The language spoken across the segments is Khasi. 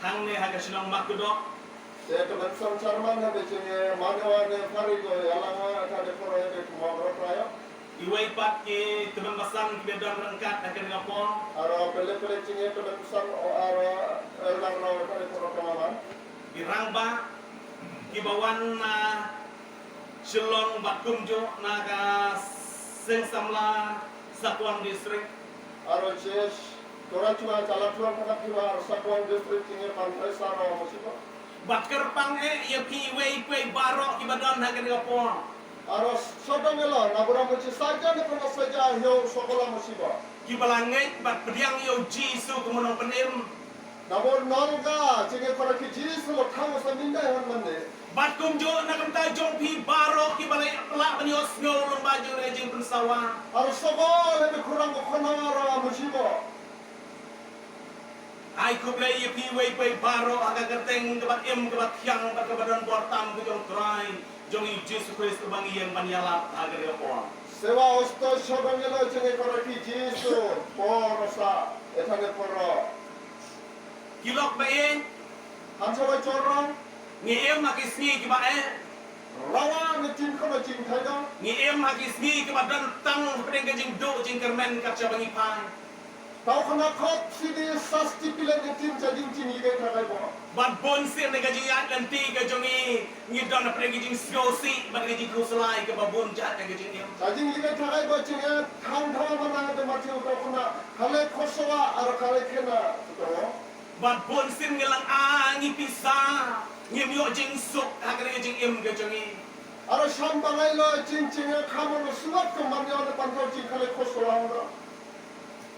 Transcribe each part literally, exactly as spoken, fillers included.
Hangne ha ka shnong Makudok. Te tymmen basan chairman ha ka jingmane wane pari ko ïalang ha ka de poro ha ka kuma bro prayo. Iwei pat ki tymmen basan kiba don ryngkat ha kane ka por. Aro pele pele jingtymmen basan o aro elder no ha ka de poro kamaman. Ki rangbah kiba wan na Shillong bad kumjuh na ka Seng Samla Sakwang District. Aro Chesh, Tora Chua Chala Chua Kata Kiwa Sakwang District Tinge Pan Thaisa Ro Musiba. Bad kyrpang eh ïa phi iwei pa iwei baroh kiba don ha kane ka por. Aro sodong elo na bura muchi saja ne kono saja hio sokola musiba. Kiba la ngeit bad pdiang ïa u Jisu kum u nongpynim. Nabor nolga jingïakora ki Jisu lo thang sa mindai hon mane. Bad kumjuh na ka bynta jong phi baroh kiba la lah ban ïohsngew lyngba jong ka jingpynsawa. Aro sogol hynda khorang ko khonong aro musiba. Ai khublei ïa phi iwei pa iwei baroh ha ka kyrteng kaba im kaba thiang bad kaba don bor tam ka jong u Trai jong ngi Jisu Khrist uba ngi ïeng ban ïalap ha kane ka por. Sewa osto sodong elo jingïakora ki Jisu porosa ethane poro. Ki lok ba ïeit, han sha ba chorong. Ngi im ha ki sngi kiba eh. Rawa ne tin kono jingthaidaw. Ngi im ha ki sngi kiba don tang hapdeng ka jingduh jingkyrmen kat shaba ngi phai. Tau khana khop sidi sasti pilen ne tin cha jing jingïeit thakai bo. Bad bun sien na ka jingïaid lynti ka jong ngi ngi don hapdeng ka jingsngewsih bad ka jingkhuslai kaba bun jait na ka jingim. Cha jingïeit thakai bo jingeh thang thawa mana ha te Matthew tau khana khale khosowa aro khale khena. Bad bun sien ngi lang a ngi pisa, ngim ïoh jingsuk ha kane ka jingim ka jong ngi. Aro sham bangai lo jing jingeh kham lo suwat ko man ïoh ne pan tau jing khale khosowa ro.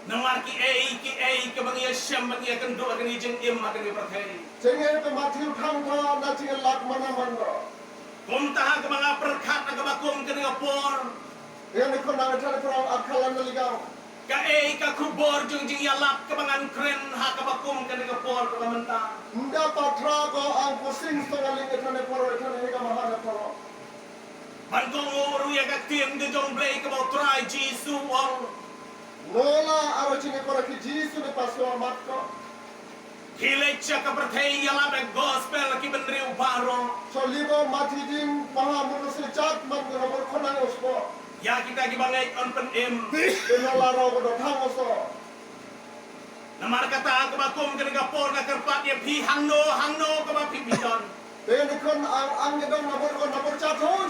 Namar kiei kiei kaba ngi ïashem bad ngi ïakynduh ha kane ka jingim ha kane ka pyrthei. Jingeh te Matthew thang thawa na jingeh lak mana man ro. Kumta ha kaba nga pyrkhat ha kaba kum kane ka por. Ïa ne khon na ka thane pyrang akhalan na ligaw. Kaei ka khubor jong jingïalap kaba ngan kren ha kaba kum kane ka por kaba mynta. Nda patra ko ang kusing songaling ethane poro ethane hega mahana poro. Ban kohnguh ruh ïa ka ktien ka jong Blei kaba u Trai Jisu u ong. Nola aro jingïakora ki Jisu ne paswa mat ko. Ki leit sha ka pyrthei ïalap ïa ka gospel ki bynriew baroh. Cho libo mat hi ding maha munu se jat man ko nabor khonang usbo. Ïa kita kiba ngeit yn pynim. Ina la rau ko do thang oso. Namar kata kaba kum kane ka por nga kyrpad ïa phi hangno hangno kaba phi phi don. Te ni kon ang ang dong nabor ko nabor chat hon.